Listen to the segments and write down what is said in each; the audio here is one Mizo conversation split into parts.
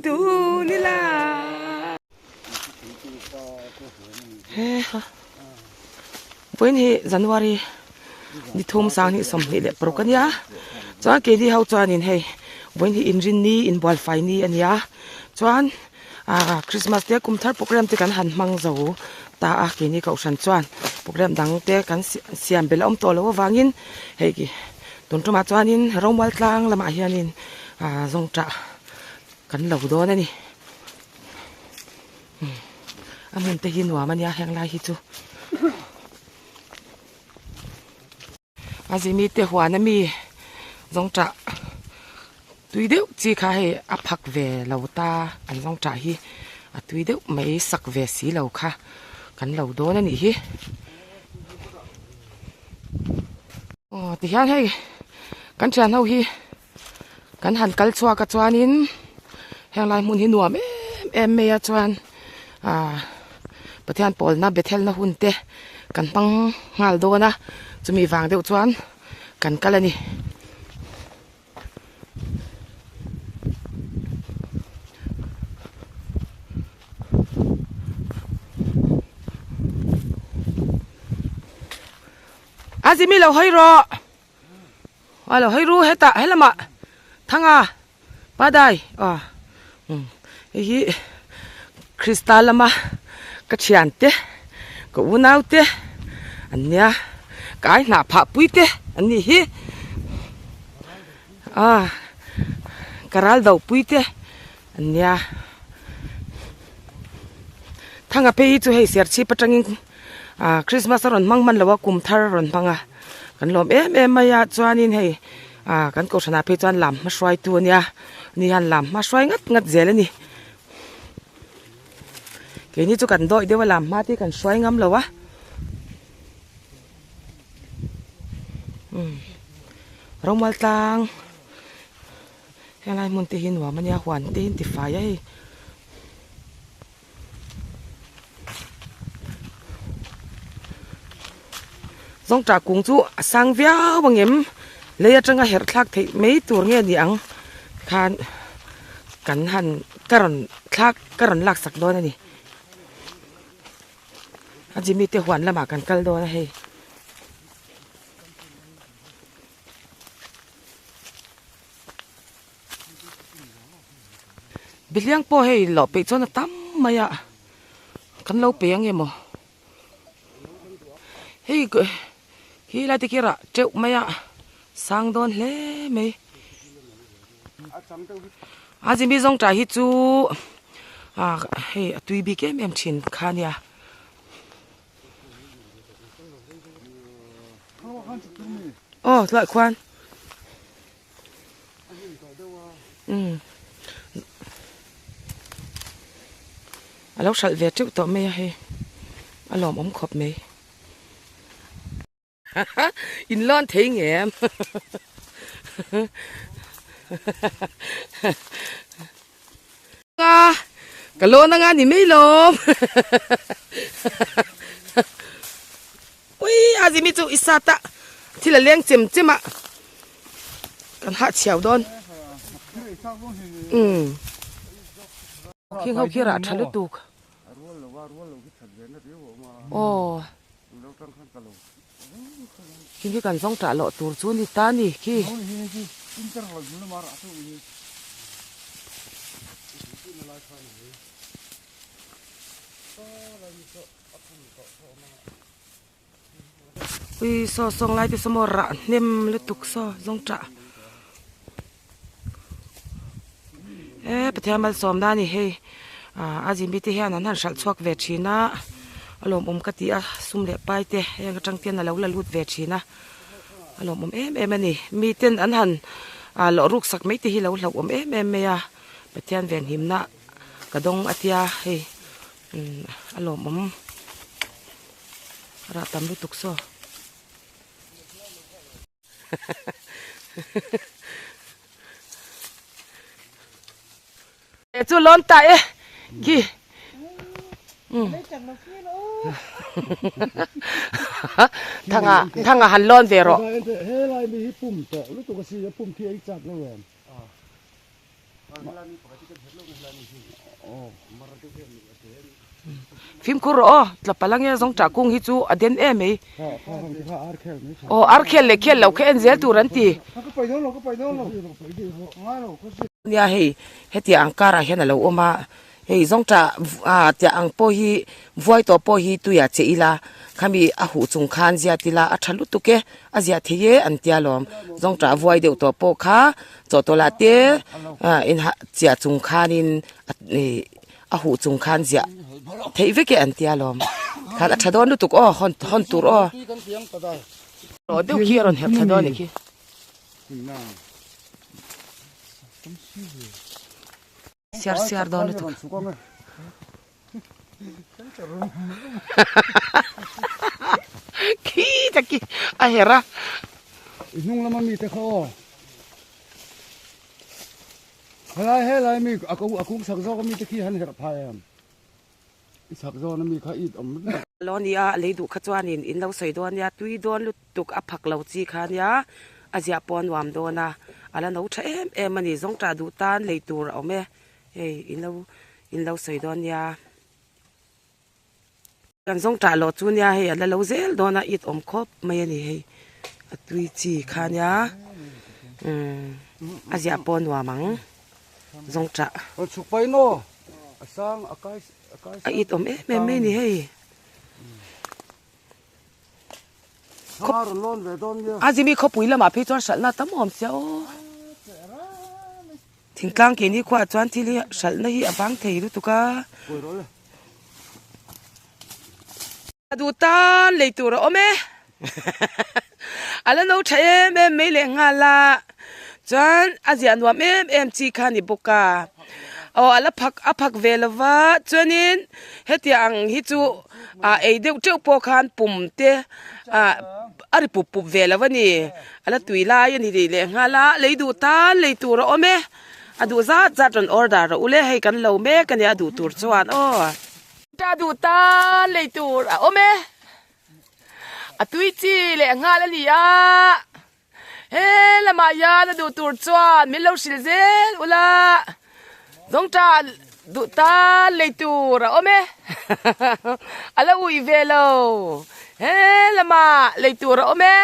Dun ila. He ha. Vawiin hi January ni thum sang hnih 26 a nia. Chuan keini ho chuanin hei vawiin hi inrinni inbualfai ni a nia. Chuan ah Christmas te kum thar program te kan han hmang zo ta a keini kohhran chuan program dang te kan siam belh a awm tawh loh avangin hei tun tumah chuanin Romual tlang lamah hianin ah zawngṭah kan lo dawn a ni a hmun te hi nuam a nia heng lai hi chu. A zimi te huan ami zawngṭah tui deuh chi kha hei a phak ve lo ta an zawngṭah hi a tui deuh mai sak ve si lo kha kan lo dawn a nih hi aw tihian hei kan thian ho hi kan han kal chhuak a chuanin heng lai hmun hi nuam em em mai a chuan ah Pathian pawlna Bethel na hun te kan hmang nghal dawn a chumi vang deuh chuan kan kal a ni. A zimi lo hawi rawh. A lo hawi ru hetah helamah thanga padai aw umm hei hi krista lama ka thian te ka unau te an nia ka ai hnah phah pui te an nih hi a ka ral do pui te an nia thanga phei hi chu hei serchhip atangin ah krismas a rawn hmang hman lo a kum thar a rawn hmang a kan lawm em em mai a chuanin hei ah kan kohhranah phei chuan lam hma hruaitu a nia ani hian lam hma hruai ngat ngat zel a ni keini chu kan dawih deuh a lam hma te hi kan hruai ngam lo a umm rawmal tlang helai hmun te hi nuam a nia huan te hi an tifai a hei. Zawngṭah kung chu a sang viau ang em lei atanga herh thlak theih mai tur nge ni ang khan kan han ka rawn thlak ka rawn lak sak dawn a ni a Jimmy te huan lamah kan kal dawn a hei. Behliang pawh hei loh peih chuan a tam mai a kan lo pe ang emaw hei khi lai te khi rah teuh mai a sang dawn hle mai a zimi zawng ṭah hi chu ah hei a tui bik em em ṭhin kha nia. Aw tlai khuan. Umm a lo hralh ve teuh tawh mai a hei a lawmawm khawp mai in lawn thei nge em ka lawn anga ni mai lawm Ui a zimi chu i sat a thil a leng chem chem a kan hah chhiau dawn umm khing ho khi rah tha lutuk aw khing khi kan zawng tah loh tur chu ni ta ni khi. Ui saw sawng lai te saw maw rah hnem lutuk saw zawng tah e Pathian malsawm na a ni hei ah a zimbi te hian an han hralh chhuak ve thin a a lawmawm ka ti a sum leh pai te heng atang te hian a lo la lut ve thin a a lawmawm em em a ni miten an han ah lawh ruk sak mai te hi lo hlauhawm em em mai a Pathian venhimna ka dawng a tia hei. Umm a lawmawm rah tam lutuk saw chu lawn ta e khi. Thanga thanga han lawn ve rawh. Fimkhur rawh aw tla palh ange zawng tah kung hi chu a den em mai. Aw ar khel leh khel loh kha en zel tur an ti. Nia hei hetiang ang karah hian a lo awm a. Hei zawngtah ah tiah ang pawh hi vuai tawh pawh hi tuiah che ila khami a huh chung khan ziat ila a tha lutuk e a ziah thei e an tia lawm zawngtah vuai deuh tawh pawh kha chawhtawlh ah te ah inhah chiah chung khanin ih a huh chung khan ziah theih vek e an tia lawm khan a tha dawn lutuk aw hawn hawn tur aw rawh deuh khi a rawn herh thla dawn a nih khi. Siar siar dawn lutuk. Khi taki a her a. I hnung lama mi te kha aw. Helai helai mi a kung sak zawk a mi te khi han herh phai em. I chak zawn a mi kha it awm mek. Lo nia lei duh kha chuanin in lo sawi dawn nia tui dawn lutuk a phak lo chi kha nia a ziah pawh a nuam dawn a a la no tha em em a ni zawngtah duh tan lei tur a awm e hei in lo in lo sawi dawn nia kan zawngtah loh chu nia hei a la lo zel dawn a it awm khawp mai a ni hei a tui chi kha nia umm a ziah pawh a nuam ang. Zawngṭah. A it awm em em mai ni hei. A zimi khawpui lamah phei chuan hralhna tam awm sia aw. Thingtlang keini khuaah chuan thil hi hralhna hi a vang thei lutuk a. A duh tan lei tur a awm e. A la no tha em em mai leh nghal a. Chuan a ziah nuam em em chi kha a ni bawk a. Aw a la phak a phak ve lo va chuanin hetiang ang hi chu ah ei deuh teuh pawh khan pum te ah a ri pup pup ve lo a ni. A la tui lai a ni leh nghal a lei duh tan lei tur a awm e. A duh zat zat rawn order rawh u le hei kan lo mek a nia a duh tur chuan aw. Ta duh tan lei tur a awm e. A tui chi leh nghal a ni a. He lamah hian a duh tur chuan min lo hrilh zel ula. Zawngṭah duh tan lei tur a awm e. A lo ui ve lo. He lamah lei tur a awm e.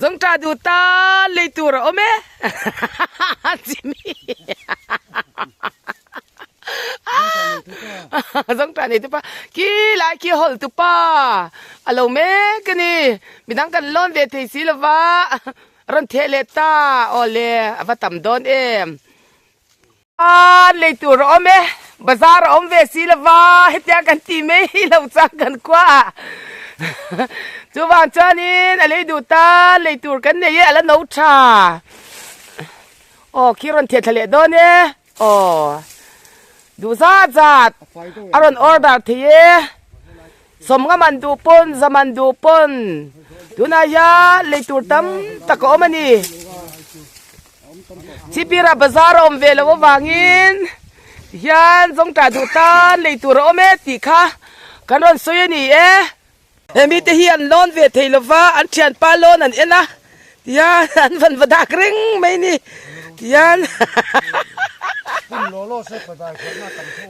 Zawngṭah duh tan lei tur a awm e Jimmy Zawngṭah nei tupa khi lai khi hawl tupa a lo mek a ni midang kan lawn ve thei si lova rawn theh leh ta aw le a va tam dawn em. An lei tur a awm e, bazar a awm ve si lova hetiang kan ti mai lo chang kan khua ah. Chuvang chuanin a lei duh ta lei tur kan nei e a la no tha. Aw khi rawn theh thla leh dawn e, aw duh zat zat a rawn order thei e. Sawmnga man duh pawn, za man duh pawn tunah hian lei tur tam tak a awm a ni. Chipira bazar a awm ve loh avangin hian zawngtah duh tan lei tur a awm e tih kha kan rawn sawi a ni e. He mite hi an lawn ve thei lova an thianpa lawn an en a tihian an van va dak reng mai ni tihian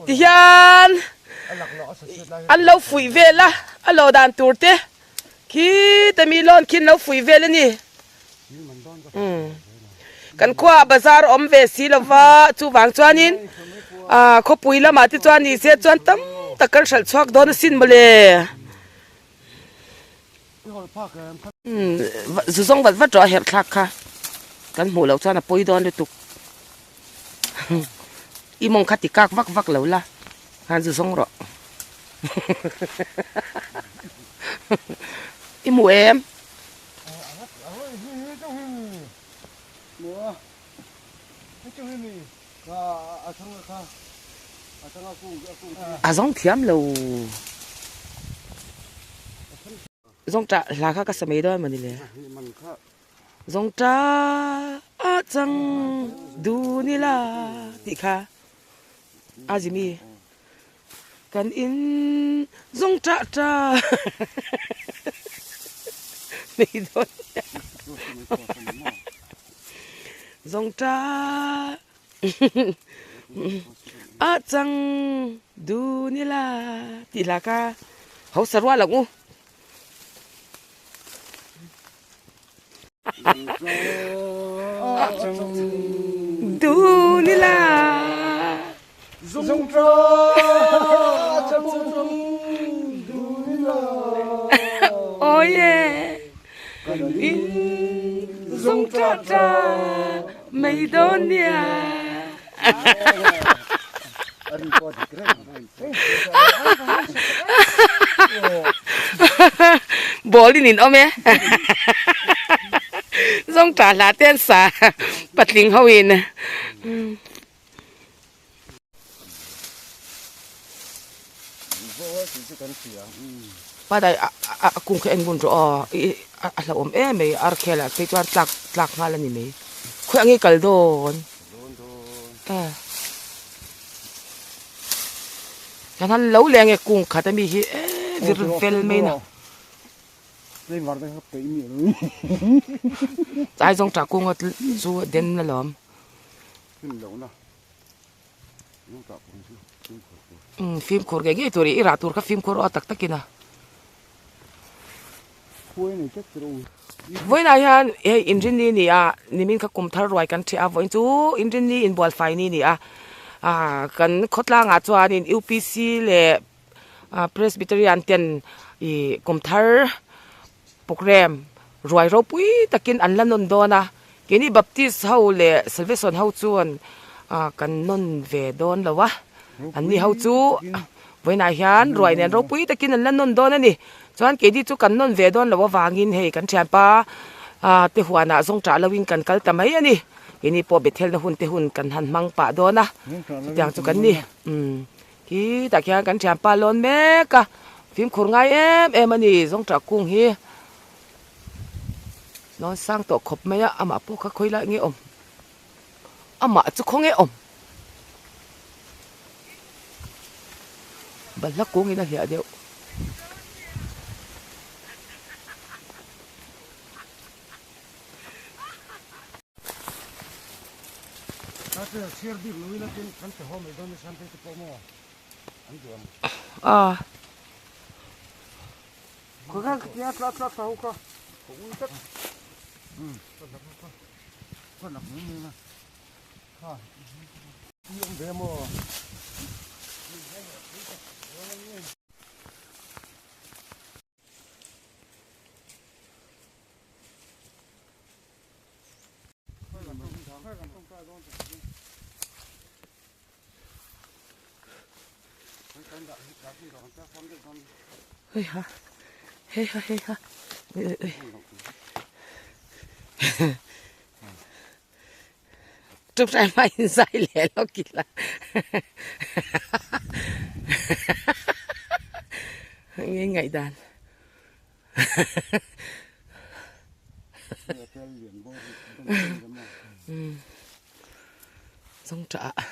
tihian an lo fuih vel a a lo dan tur te khi te mi lawn khi an lo fuih vel a ni. Kan khuaah bazar a awm ve si lo va, chuvang chuanin ah khawpui lamah te chuan ni se chuan tam tak kan hralh chhuak dawn asin mawle. Zu zawng vat vat rawh a herh thlak kha kan hmuh loh chuan a pawi dawn lutuk. I mawng kha ti kak vak vak lo la khan zu zawng rawh. I hmu em? A zawng thiam lo. Zawng tah hla kha ka sa mai dawn mawni le. Zawng ta a chang dun ila tih kha a zimi kan in zawng tah ta nei dawn zawng ta a chang dun ila tih hla kha hausa rual ang u. Dunila Oh yeah In zung tra tra mei dawn nia Ball in in awm e Zawng tah hla te an sa patling ho in. Padai a kung kha en ngun rawh aw i a hlauhawm em mai ar khel ah phei chuan tlak tlak nghal a ni mai khawiah nge kal dawn kan han lo leh ange kung khat ami hi e vir vel mai na chai zawng tah kung a chu a den alawm. Umm fimkhur ngei ngei tur i rah tur kha fimkhur aw tak takin a. Vawiinah hian hei inrinni a ni a, nimin kha kum thar ruai kan ṭhiah a, vawiin chu inrinni inbual fai ni a ni a, ah kan khawtlangah chuanin UPC leh Presbyterian ten ih kum thar programme ruai ropui takin an la nawn dawn a. Keini Baptist ho leh Salvation ho chuan kan nawn ve dawn lo a, anni ho chu vawiinah hian ruai nen ropui takin an la nawn dawn a ni. Chuan keini chu kan nawn ve dawn loh avangin hei kan thianpa te huanah zawng ṭah loin kan kal ta mai a ni. Keini pawh Bethel na hun te hun kan han hmang pah dawn a, chutiang chu kan ni. Khitah khian kan thianpa lawn mek a, fimkhur ngai em em a ni zawng ṭah kung hi. Lawn sang tawh khawp mai a, amah pawh kha khawi lai nge awm? Amah chu khaw nge awm? Balhla kungin a hliah deuh. A. Hei ha hei ha hei ha ui ui ui ṭawngṭai hmain zai leh lawk ila nge ngaihdan. Zawng ṭah ah.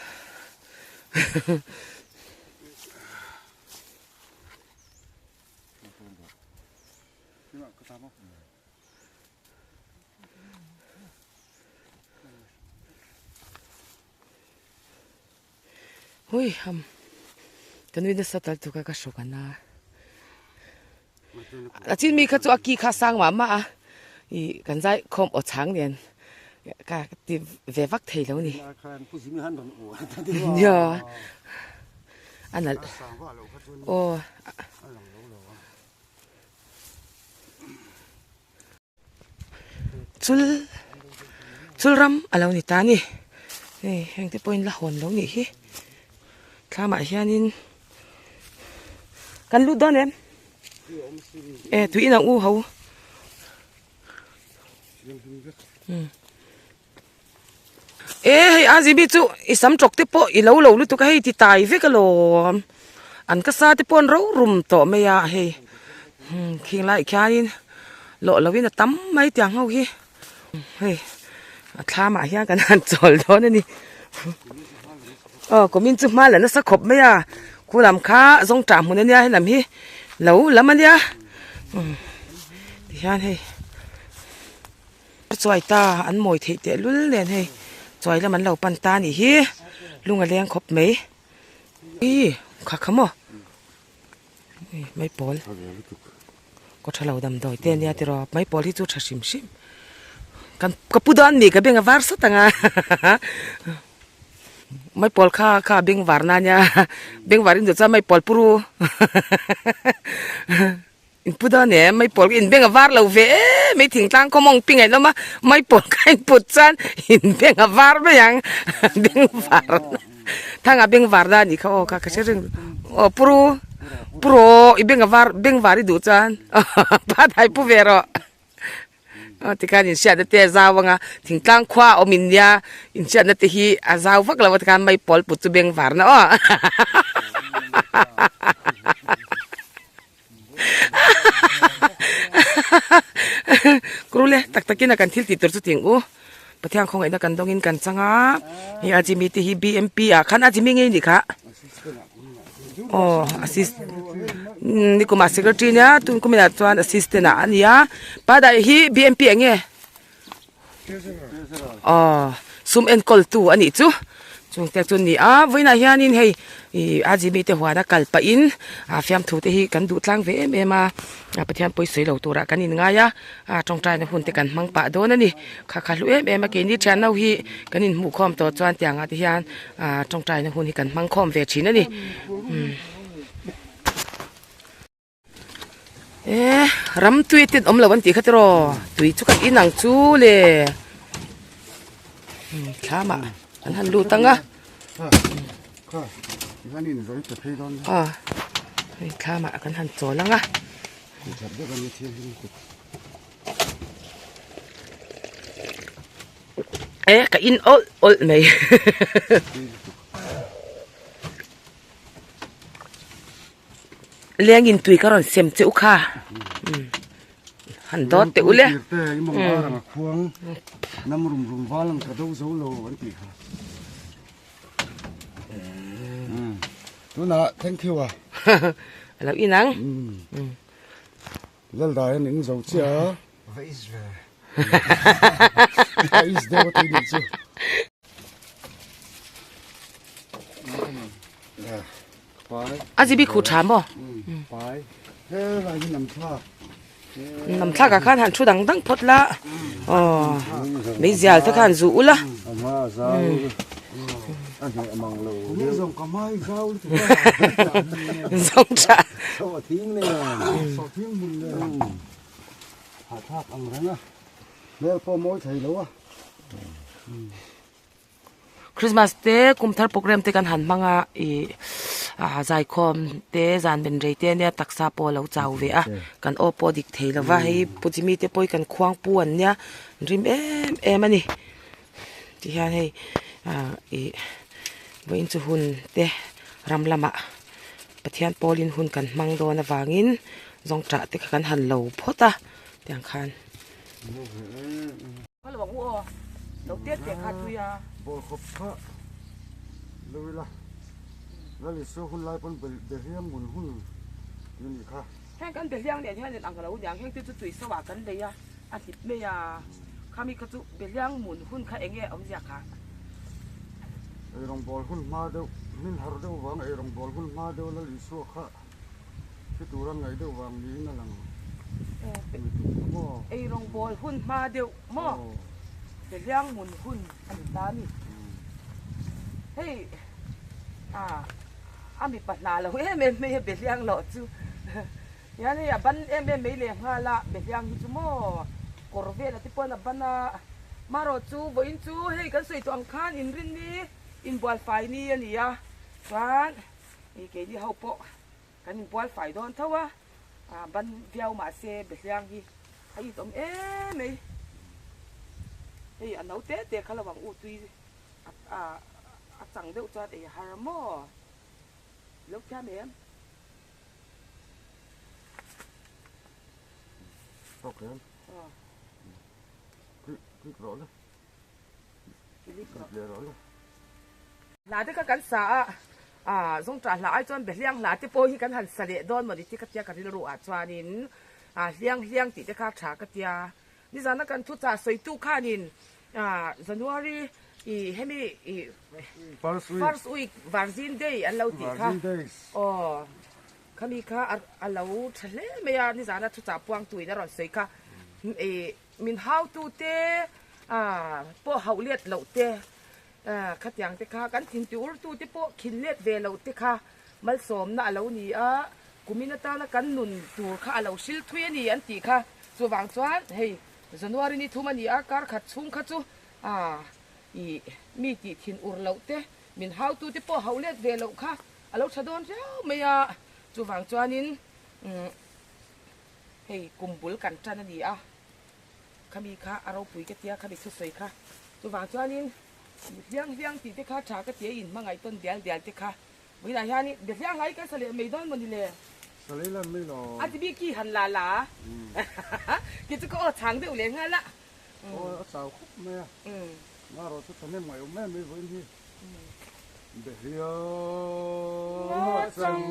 Hui ham ka nui nasa tal tuk a ka hrawk a na a chin mi kha chu a ki kha sang mah mah a ih kan zai khawm aw chhang nen ka ti ve vak thei lo ni nia a nalh aw. Chul chul ram a lo ni ta a ni hei heng te pawhin la hawn lo nih hi thlamah hianin kan lut dawn em e tui in ang u ho e hei a zibi chu i sam tawk te pawh i lo lo lutuk a hei ti tai vek alawm an ka sa te pawh an ro rum tawh mai a hei khing laiah khianin lawh loin a tam mai tiang ho hi. Hei a thlam ah hian kan han chawl dawn a ni aw kumin chu hma la nasa khawp mai a khu lam kha zawng tah hmun ania helam hi lo lam ania tihian hei chuai ta an mawi theih teh lul nen hei chuai lam an lo pan ta anih hi lung a leng khawp mai ih kha kha maw. Maipawl kaw tha lo damdawi te ania tiraw maipawl hi chu tha hrim hrim kan ka pu dawn mi ka beng a var sawt ang a maipawl kha kha beng var na ania beng var in duh chuan maipawl pu ru in pu dawn em maipawl in beng a var lo ve em mai thingtlang khaw mawng ping aih awm a maipawl kha in put chuan in beng a var mai ang beng var na. Thanga beng var na anih kha aw kha ka hre reng aw puru puru i beng a var beng var i duh chuan pa dai pu ve rawh aw tikhan inhriatna te a zau anga thingtlang khua a awm in nia inhriatna te hi a zau vak lo a tikhan mai pawl put chu beng var na aw Krule tak takin a kan thil tih tur chu ting u Pathian khawngaihna kan dawngin kan chang a hei a jimmy te hi bmp ah khan a jimmy ngei ni kha aw assist nikumah secretary nia tun kuminah chuan assistant ah a ni a pa dai hi bmp eng nge. Aw sum enkawl tu a nih chu chung te chu a ni a vawiinah hianin hei ih a jimmy te huan a kal pahin a fiamthu te hi kan duh tlang ve em em a a Pathian pawi sawi lo turah kan inngai a a tawngtaina hun te kan hmang pah dawn a ni kha kha hlu em em a keini thian ho hi kan inhmuh khawm tawh chuan tiangah te hian ah tawngtaina hun hi kan hmang khawm ve thin a ni. E ram tui ten awm lo an tih kha tiraw tui chu kan in ang chu le thlam ah an han lut ang a aw hei thlam ah kan han chawl ang a. E ka in awlh awlh mai. Lengin tui ka rawn sem che u kha han dawt teh u le. A lo in ang. A zibi khu tha maw nam thlak ah khan han thu dang dang phawt la aw meizial te khan zu ula zawng tha Christmas te kum thar program te kan han hmang a ih ah zaikhawm te zan men rei te ania taksa pawh a lo chau ve a kan aw pawh a dik thei lo va hei pu Jimmy te pawh hi kan khuang pu an nia an rim em em a ni tihian hei ah ih vawiin chu hun te ram lamah Pathian pawlin hun kan hmang dawn avangin zawngṭah te kha kan han lo phawt a tiang khan. Heng kan behliang nen hian in ang lo niang heng te chu tui so ah kan lei a a hlip mai a khami kha chu behliang mun hun kha eng nge awmzia kha. Eirawngbawl hun hma deuh hmin har deuh vang eirawngbawl hun hma deuh Lal Isua kha Thi tur an ngaih deuh vang niin a lang maw? Eirawngbawl hun hma deuh maw? Behliang mun hun a ni ta a ni. Hei a a mipa hna lo em em mai a behliang loh chu. Hian hei a ban em em mai leh nghal a behliang hi chu maw kawr vel te pawhin a ban a. Marawh chu vawiin chu hei kan sawi tawh ang khan inrinni inbual fai ni a ni a chuan Hei keini ho pawh kan inbual fai dawn tho a, ban viau mahse behliang hi a it awm em mai. Hei a no te te kha lo ang u tui a chang deuh chuan ei a har maw? Lo thiam em? Tawk em? Click rawh le. Click leh rawh le. Hla te kha kan sa a, ah zawngṭah hla ai chuan behliang hla te pawh hi kan han sa leh dawn mawni ti ka tia ka rilru ah chuanin ah hliang hliang tih te kha tha ka tia. Nizana kan thuchah sawitu khanin ah January ih hemi ih first week Virgin Day an lo tih kha aw khami kha a lo tha hle mai a nizana thuchah puangtuin a rawn sawi kha ih Min hautute pawh hauh let loh te, khatiang te kha kan thin tiurtute pawh khin let ve loh te kha malsawmna a lo ni a, kumin atana kan nun tur kha a lo hril thui a ni an tih kha. Chuvang chuan hei January ni thum a ni a, kar khat chhung kha chu ih mi tih thin ur loh te, min hautute pawh hauh let ve loh kha a lo tha dawn riau mai a. Chuvang chuanin Hei kum bul kan tan a ni a, khami kha a ropui ka tia, khami thusawi kha. Chuvang chuanin hliang hliang tih te kha tha ka tia, in hmangaih tawn dial dial te kha. Vawiinah hianin be hliang hlai kan sa leh mai dawn maw ni le? Sa leh lan mai lo. A ti bik hi han la la a, kei chu ka aw chhang deuh leh nghal a. Aw a chau khawp mai a, ngarawh chu thahnem ngaih awm em mai vawiin hi. Behliang chang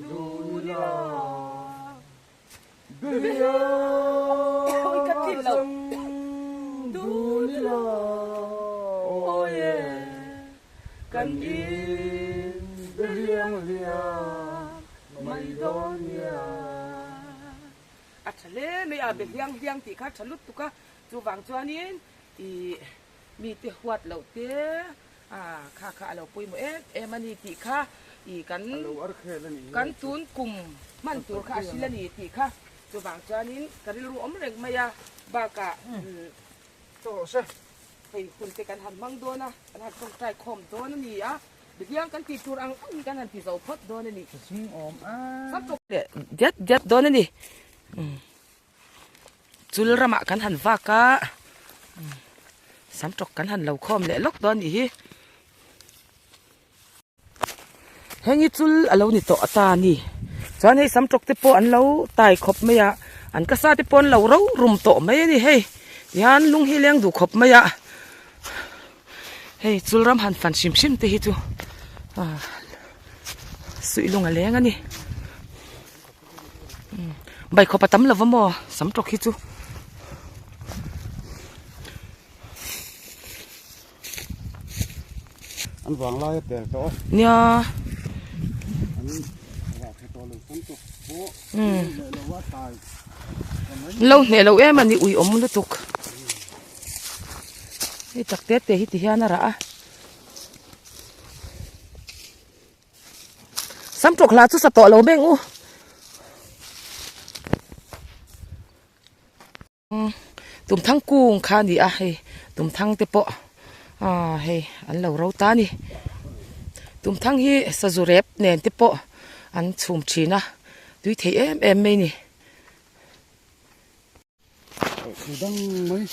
dun ila, Behliang chang dun ila, Aw e, kan in behliang hliam mai dawn nia. A tha hle mai a, behliang hliang tih kha a tha lutuk a, chuvang chuanin ih. Mite huat loh te a kha kha a lo pawimawh em em a ni tih kha ih kan kan tun kum hman tur kha a hril a ni tih kha chuvang chuanin ka rilru awm reng mai a bakah hei hun te kan han hmang dawn a kan han tawngtai khawm dawn a ni a Bihiang kan tih tur ang ang hi kan han ti zo phawt dawn a ni. Diat diat dawn a ni. Chul ramah kan han vak a, samtawk kan han lo khawm leh lawk dawn nih hi. Heng hi chul a lo ni tawh a ta a ni. Chuan hei samtawk te pawh an lo tai khawp mai a, an kasa te pawh an lo ro rum tawh mai a ni hei. Tihian lung hi leng duh khawp mai a, hei chul ram han fan hrim hrim te hi chu suih lung a leng a ni. Bai khawp a tam lo va maw sam tawk hi chu. An vang lai a pel tawh a. Nia. An rah thei tawh lo sam tawk pawh. Leh lo a tai. Lo hneh lo em a ni ui awm lutuk. Hei tak te te hi ti hian a rah a. Sam tawk hla chu sa tawh lo meng u. Tumthang kung kha a ni a hei tumthang te pawh ah hei an lo ro ta a ni. Tumthang hi sazu rep nen te pawh an chhum thin a tui thei em em mai a ni. Thlu dang mai.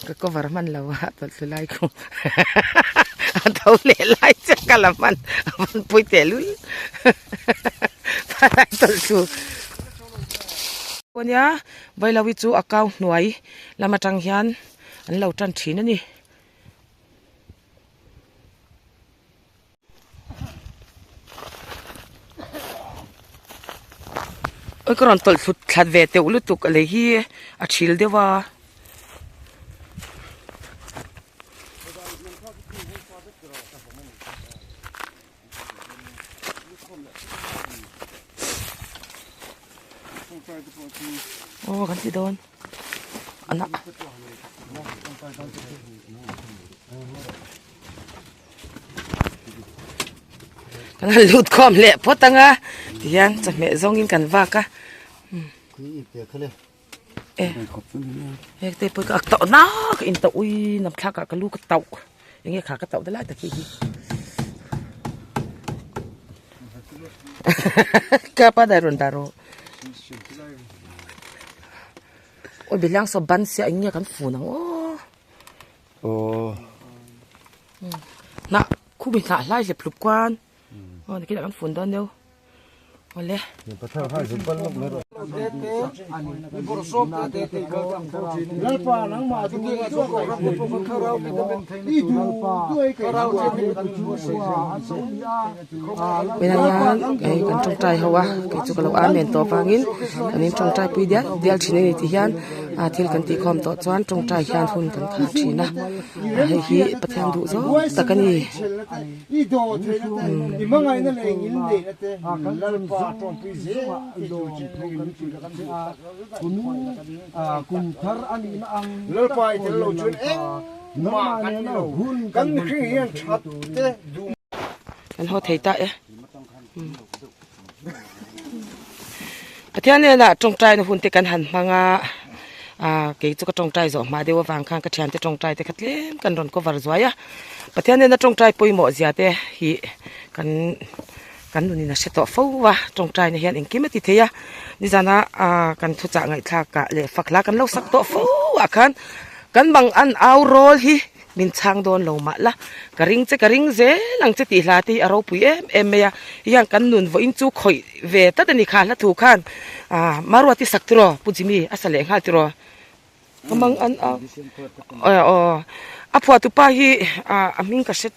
Ka cover hman lo a tawlh thlu lai khu. A tho leh lai che ka la hman a van pui teh lul. Palai tawlh thlu. Ania Vailawi chu a kau hnuai lam atang hian an lo tan thin a ni. Oi ka rawn tawlh thlut thlat ve teuh lutuk a lei hi a thil deuh a. Aw kan ti dawn a na. Kan han lut khawm leh phawt ang a tihian chawhmeh zawngin kan vak a e heng te pawh ka tauh nak in tauh ui nam thlak ah ka lu ka tauh enge kha ka tauh ta lai tak hi ka pa dai rawn dah rawh aw bilang saw ban sia eng nge kan fun ang aw. Aw. Hnah khumi hnah hlai hlep hlup khuan aw nikin ah kan fun dawn deuh. Awle. Vawiinah hian hei kan tawngtai ho a kei chu ka lo amen tawh avangin kan in tawngtai pui dial dial thin a ni tih hian ah thil kan tih khawm tawh chuan tawngtai hian hun kan khar thin a hei hi Pathian duh zawng tak a ni. Kan haw thei ta e. Pathian hnenah tawngtaina hun te kan han hmang a, ah kei chu ka tawngtai zawh hma deuh avang khan ka thiante tawngtai te kha tlem kan rawn cover zuai a. Pathian hnena tawngtai pawimawh zia te hi kan kan nunin a hre tawh fo a, tawngtaina hian engkim a ti thei a. Nizana ah kan thuchah ngaihthlak ah leh fak hla kan lo sak tawh fo ah khan kan bang an au rawl hi. Min chhang dawn lo mah la, ka ring che ka ring zel ang che tih hla te hi a ropui em em mai a, hei hian kan nun vawiin chu khawih ve tlat a ni kha hla thu khan ah Maruati sak tiraw Pu Jimmy a sa leh nghal tiraw ka mang an a aw a phuahtu pa hi ah a hming ka hre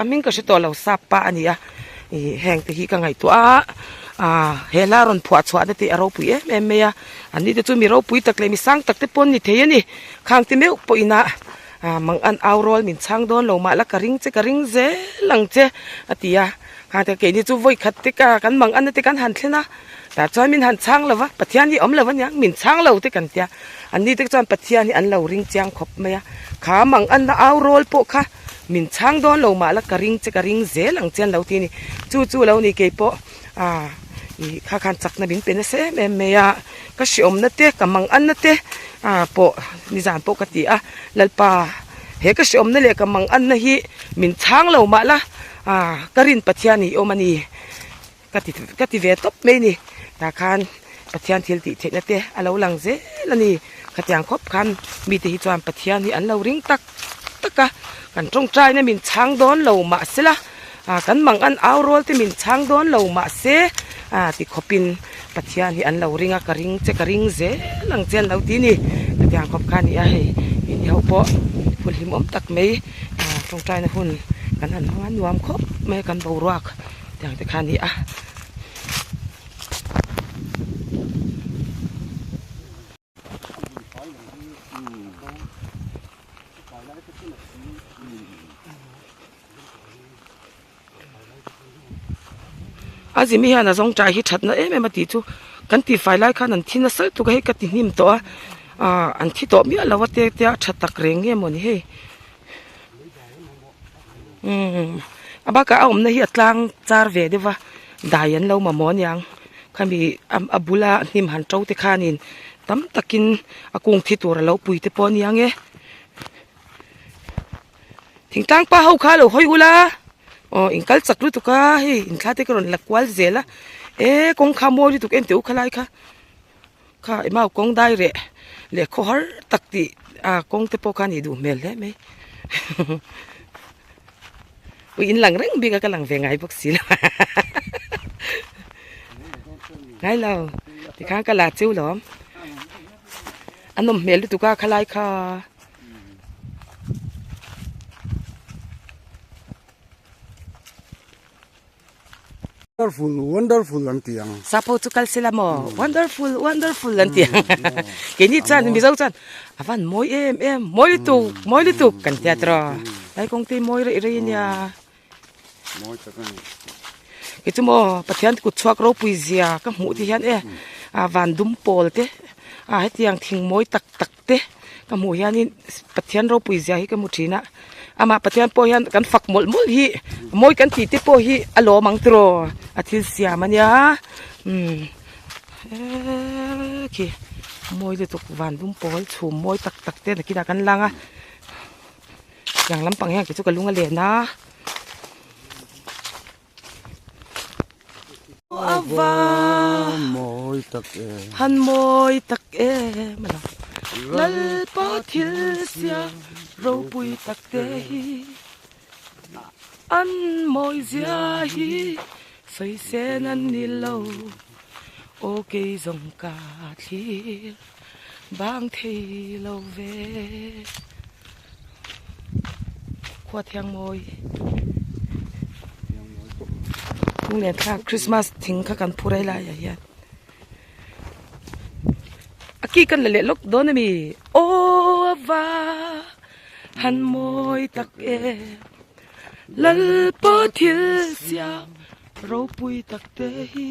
a hming ka hre tawh lo sap pa a ni a ih heng te hi ka ngaihtuah a ah he hla rawn phuah chhuah na te a ropui em em mai a an ni te chu mi ropui tak leh mi sang tak te pawh an ni thei a ni. Khang ti meuh pawh ina ah mang an au rawl min chhang dawn lo mah la ka ring che ka ring zel ang che a ti a khang te keini chu vawi khat te ka kan mang an te kan han thlen a tah chuan min han chhang lo va Pathian hi a awm lo aniang min chhang lo te kan tia an ni te chuan Pathian hi an lo ring chiang khawp mai a kha mang an au rawl pawh kha min chhang dawn lo mah la ka ring che ka ring zel ang che an lo ti a ni chu chu lo ni keipawh ah ih kha khan chakna min pe nasa em em mai a. Ka hreawmna te, ka manganna te ah pawh nizan pawh ka ti a, Lalpa he ka hreawmna leh ka manganna hi min chhang lo mah la ah ka rin Pathian i awm a ni ka ti ka ti ve tawp mai a ni. Tah khan Pathian thil tih theihna te a lo lang zel a ni. Khatiang khawp khan mite hi chuan Pathian hi an lo ring tak tak a, kan tawngtaina min chhang dawn lo mah sela ah kan mangan au rual te min chhang dawn lo mah se ah ti khawpin Pathian hi an lo ring a ka ring che ka ring zel ang che an lo ti a ni. Khatiang khawp kha a ni a hei ini ho pawh hun hlimawm tak mai ah tawngtaina hun kan han hmang a nuam khawp mai a kan boruak tiang te kha a ni a. A zimi hian a zawng ṭai hi ṭhatna em em a tih chu kan tih fai lai khan an thi nasa lutuk a hei ka ti hnim tawh a ah an thi tawh miah lo a te te a ṭha tak reng nge mawni hei umm a bakah a awmna hi a tlang char ve deuh va dai an lo mamawh aniang khami a bula hnim han ṭo te khanin tam takin a kung thi tur a lo pui te pawh aniang e. Thingtlang pa ho kha lo hawi ula aw in kal chak lutuk a hei in thla te ka rawn la kual zel a e kawng kha mawi lutuk en teh u khalai kha kha emau kawng dai reh leh khaw har tak tih ah kawng te pawh kha a nih duh hmel hle mai ui in lang reng bik a ka lang ve ngai bawk si lo ngai lo tikhan ka la cheu lawm a nawm hmel lutuk a khalai kha. Wonderful wonderful an ti ang. Sapho chu kal sela maw wonderful wonderful an ti ang keini chuan mizo chuan a van mawi em em mawi lutuk mawi lutuk kan tia tawh a lai kawng te mawi rei rei ania. Mawi tak a ni. Kei chu maw Pathian kut chhuak ropui zia ka hmuh te hian e a van dum pawl te a hetiang thing mawi tak tak te ka hmuh hianin Pathian ropui zia hi ka hmu thin a amah Pathian pawh hian kan fak mawlh mawlh hi mawi kan tih te pawh hi a lawm ang tiraw a thil siam a nia umm eee khi mawi lutuk van dum pawl chhum mawi tak tak te nakinah kan lang a tiang lampang hian kei chu ka lung a len a. Ava mawi tak em. Han mawi tak em a lo. Lalpa thil sia ropui tak te hi an mawi zia hi. Sawi sen an ni lo aw kei zawng ka thlir bang thei lo ve. Khua thiang mawi lunglen thlak Christmas thing kha kan phur helai ah hian a ki kan la leh lawk dawn a mi aw va han mawi tak em. Lalpa thil siam ropui tak te hi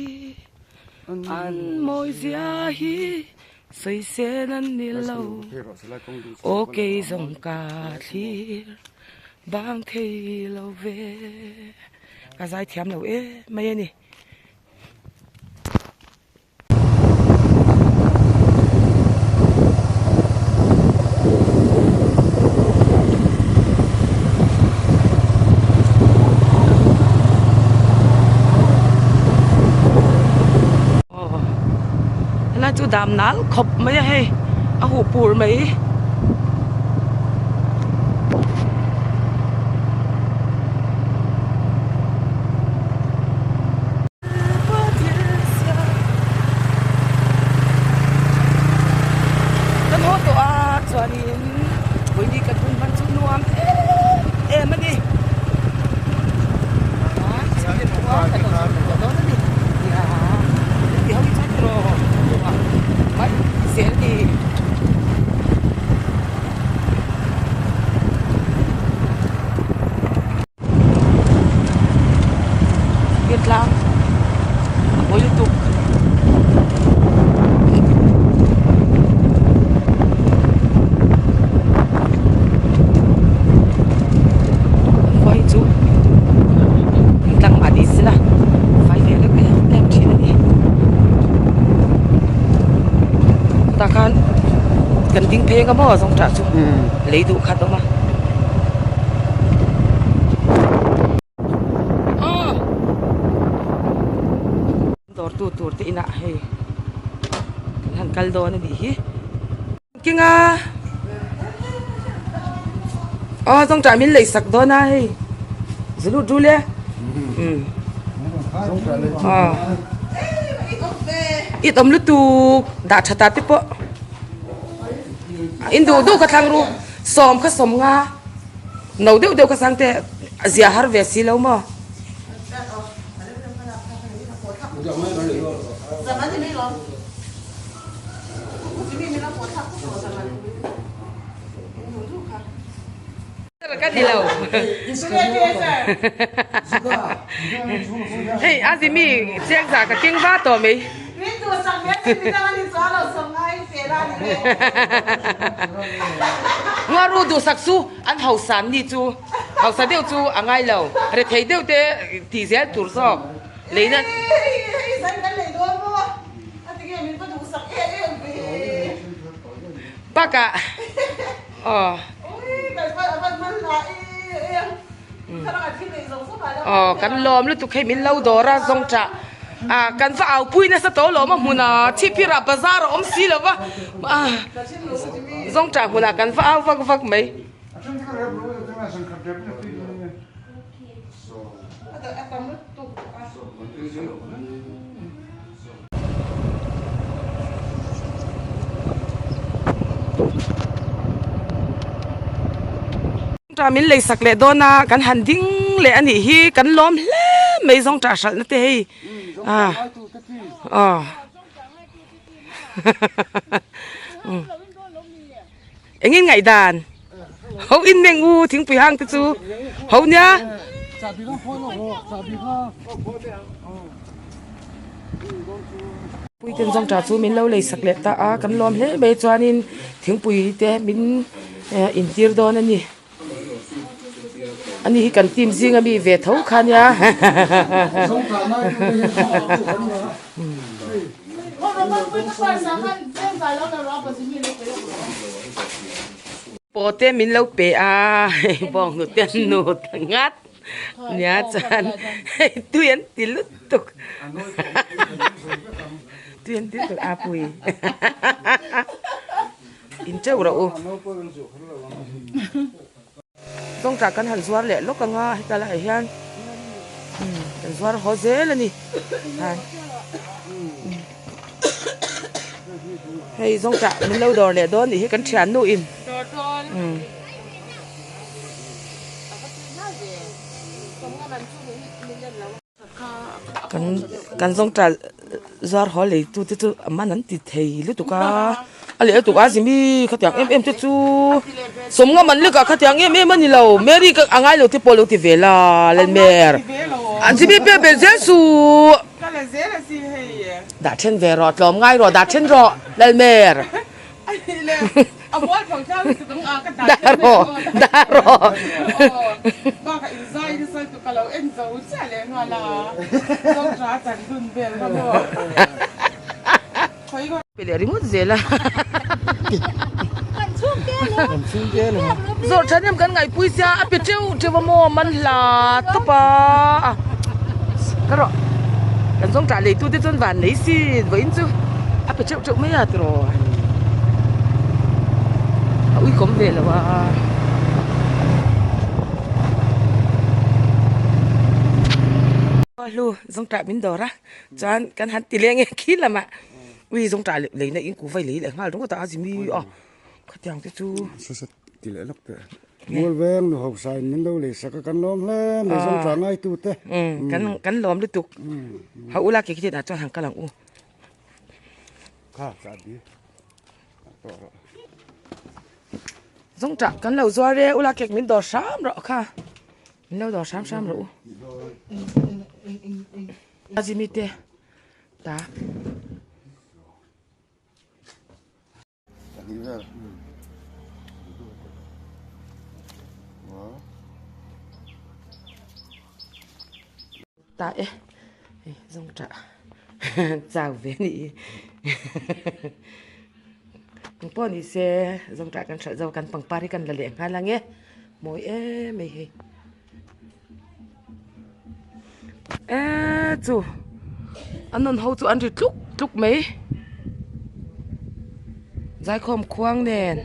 an mawi zia hi sawi sen an ni lo aw kei zawng ka thlir bang thei lo ve ka zai thiam lo em mai a ni. Helai chu dam nal khawp mai a hei a huh pur mai. Kan haw tawh a chuanin vawiin kan hun hman chu nuam em em a ni zel ni. Tlang a pawi lutuk khawi chu tlang mah ni sela fai ve reuh em em thin a ni tah khan kan ding phei anga maw zawng tah chu lei duh khat a awm a. Dawr tu tur te inah hei kan han kal dawn a nih hi. Kinga aw zawngṭah min lei sak dawn a hei zilut rul e aw it awm lutuk dah tha ta te pawh in duh duh ka thlang ru sawm kha sawm nga. No deuh deuh ka sang te a zia har ve si lo maw? Ka ni lo. Hei a zimi chiang za ka keng va tawh mai. Ngaru duhsak chu An hausa an ni chu hausa deuh chu a ngai lo, rethei deuh te tih zel tur zawk leina. Bakah aw aw kan lawm lutuk hei min lo dawr a zawng tah ah kan va au pui nasa tawh lawm a hmun a chhipphir ah bazar a awm si lo va ah. Zawngṭah hmunah kan va au vak vak mai. Zawngṭah min lei sak leh dawn a, kan han ding leh a nih hi, kan lawm hle mai zawngṭah hralhna te hei. Aw. Engin ngaihdan ho in meng u thingpui hang te chu ho nia. Puiten zawng tha chu min lo lei sak leh ta a kan lawm hle mai chuanin thingpui te min intir dawn a ni. Ani hi kan team zinga mi ve tho kha nia. Paw te min lo pe a hei bawng hnute an nut ngat nia chuan hei tui an ti lutuk tui an ti lutuk a pui. In teuh rawh u. Zawngṭah kan han zuar leh lawk ang a, heta laiah hian. Kan zuar haw zel a ni. Hei zawngtah min lo dawr leh dawn nih hi kan thiannu in. Kan kan zawngtah zuar haw lei tu te chu a man an ti thei lutuk a a leh lutuk a zimi khatiang em em te chu sawmnga man lek ah khatiang em em a ni lo Mary ka a ngai lo te pawh lo ti ve la Lalmer an zimi pek belh zel suh dah then ve rawh tlawm ngai rawh dah then rawh Lalmer. Dah rawh dah rawh Pe leh ringawt zel a Zawrh tha hnem kan ngaihpui sia a pe teuh teuh a maw man hla tawp a Ka rawh kan zawng tah lei tute chuan van nei sin vawiin chu a pe teuh teuh mai a tiraw a uikawm ve lo a. Hlu zawng tah min dawr a chuan kan han ti leng e khi lamah ui zawng tah leina in kuhva i lei leh nghal ringawt a a zimi a khatiang te chu. Ti leh lawk teh. Mual veng nu hausa in min lo lei sak a kan lawm hle mai zawng tla ngai tu te. Kan kan lawm lutuk. Ha ula ke khi ah chuan han kal ang u. Kha tla bi. Tawh rawh. Zawng tah kan lo zuar e ula kek min dawr hram rawh kha. Min lo dawr hram hram rawh u. Azimi te ta. Ta e hei zawng tah chau ve a nih hi eng pawh ni se zawng tah kan hralh zo kan pangpar hi kan la leh nghal ang e mawi em mai hei eee chu an rawn ho chu an ri tluk tluk mai zaikhawm khuang nen.